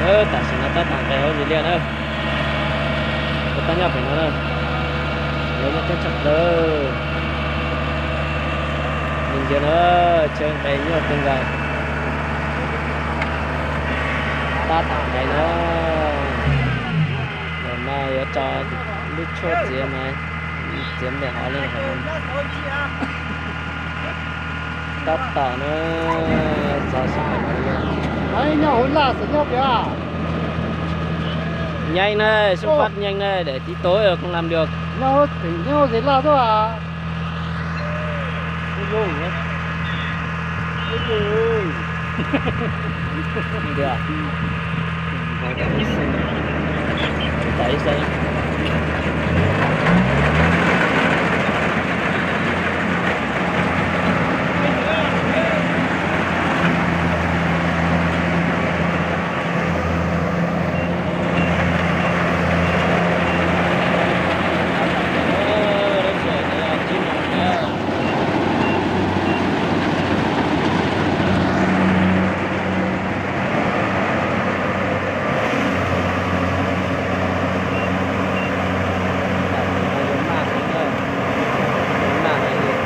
Tam sim no tab tom nqes hauv zim liaj na. Tab nyob pem no na, lawv nyob coob tshaj plaws. Nws ntsia na, chaw nqes nyuaj kawg nkaus. Tab tom nqes na. Ntawm no yuav tso lub tshuaj txiav mas txiav npe hov li. Tab tom na, txog sij hawm no. Nyob hauv laj xwb nyob tiag. Nhanh này, xuất phát nhanh này để tí tối rồi không làm được. Nyob hauv tseem nyob hauv zes laj xwb a.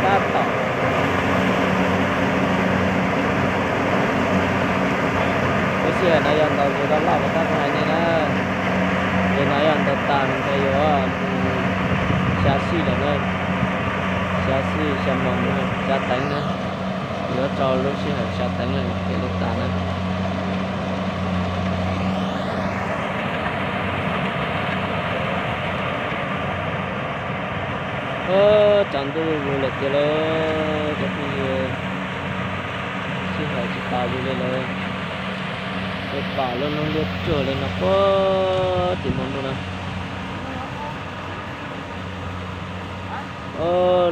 Tab tom. Lub sij hawm no yog ntaus zes loj loj rau tab zoo hais nej na. Zes no yog ntaus tas nws yuav xya sij lawm na, xya sij xya moos na, xya teev na. Yuav txog lub sij hawm xya teev lawm ces li tas na. Tsaus ntuj zus lawm tiag lauj cov phooj ywg, sij hawm tsis tas zus li lawm. Pom lub noob liab tsuag li no puag tim maum ntuj na.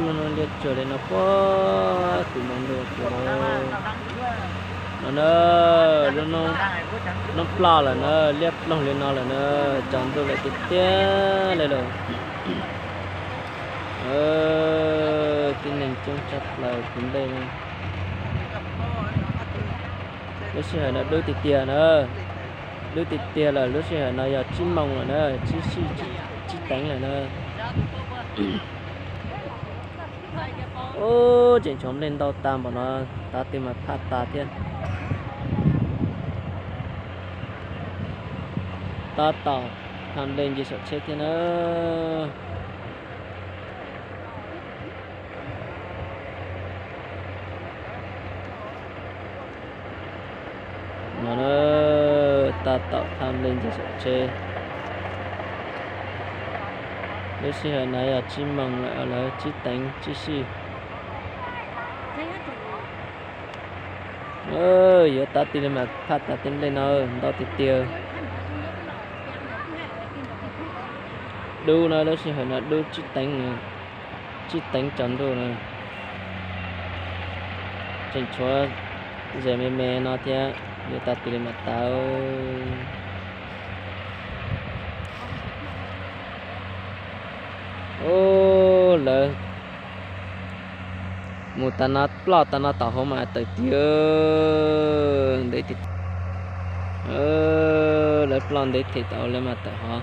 Lub noob liab tsuag li no puag tim maum ntuj tiag lauj. No na, lub noob ploj lawm na, liab ploog li no lawm na, tsaus ntuj lawm tiag tiag li lawm. Tib neeg coob tshaj plaws kwv nplej. Lub sij hawm no dub tiag tiag na, dub tiag tiag lawm. Lub sij hawm no yog tsib moos lawm na, tsib sij tsib teev lawm na. Ub, tseem tshuav nplej ntau tag npaum no, tav twg mas phaj tas thiab. Tab tom thaj nplej ncig saum tsheb thiab na. No na, tab tom thaj nplej ncig saum tsheb. Lub sij hawm no yog tsib moos lawm, tsib teev tsib sij. Yuav tav twg li mas phaj tas tej nplej no, ntau tiag tiag. Dub na, lub sij hawm no dub tsib teev, tsib teev tsaus ntuj na. Tseem tshuav zes me me no thiab, yuav tav twg li mas tav. Ub, lawv mus tas no, ploj tas no tom hauv mas tawm tiag, ntev tiag. Lawv ploj ntev them tom hauv lawv mas tawm hov.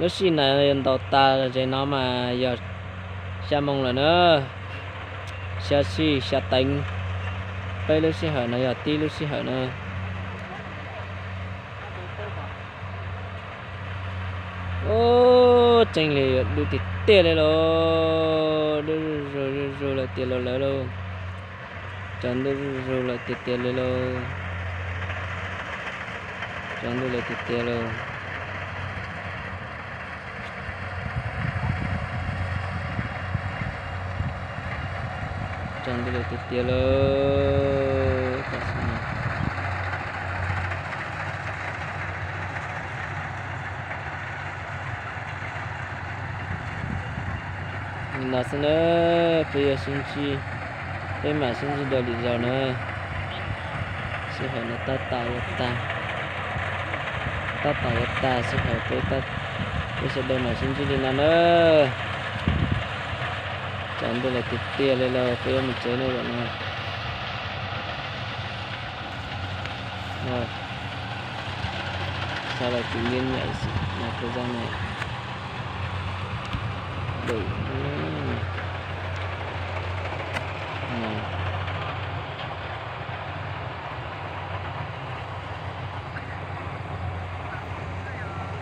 Lub sij hawm no yog ntaus tas zes no mas yog xya moos lawm na, xya sij xya teev. Peb lub sij hawm no yog tib lub sij hawm na. Ub, tseeb li dub tiag tiag li lauj, dub zuj zus zuj zus lawm tiag lauj lawv lauj. Tsaus ntuj zuj zus lawm tiag tiag li lauj. Tsaus ntuj lawm tiag tiag lauj. Tsaus ntuj lawm tiag tiag lauj. Li no xwb na, peb yuav sib ntsib, peb mam sib ntsib dua lwm zaus na. Sij hawm no tab tom yuav tag, tab tom yuav tag sij hawm, peb sawv daws mam sib ntsib li no na. Tsaus ntuj lawm tiag tiag li lauj, peb yuav mus tsev no zaum no. Sao lại tự nhiên nhảy s-, nhảy thời gian này? Đỉnh. Này.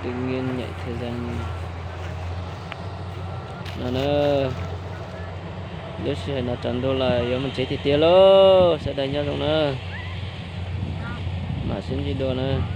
Tự nhiên nhảy thời gian này. No na, lub sij hawm no tsaus ntuj lawm, yuav mus tsev tiag tiag lauj, sawv daws nyob zoo na. Mam sib ntsib dua na.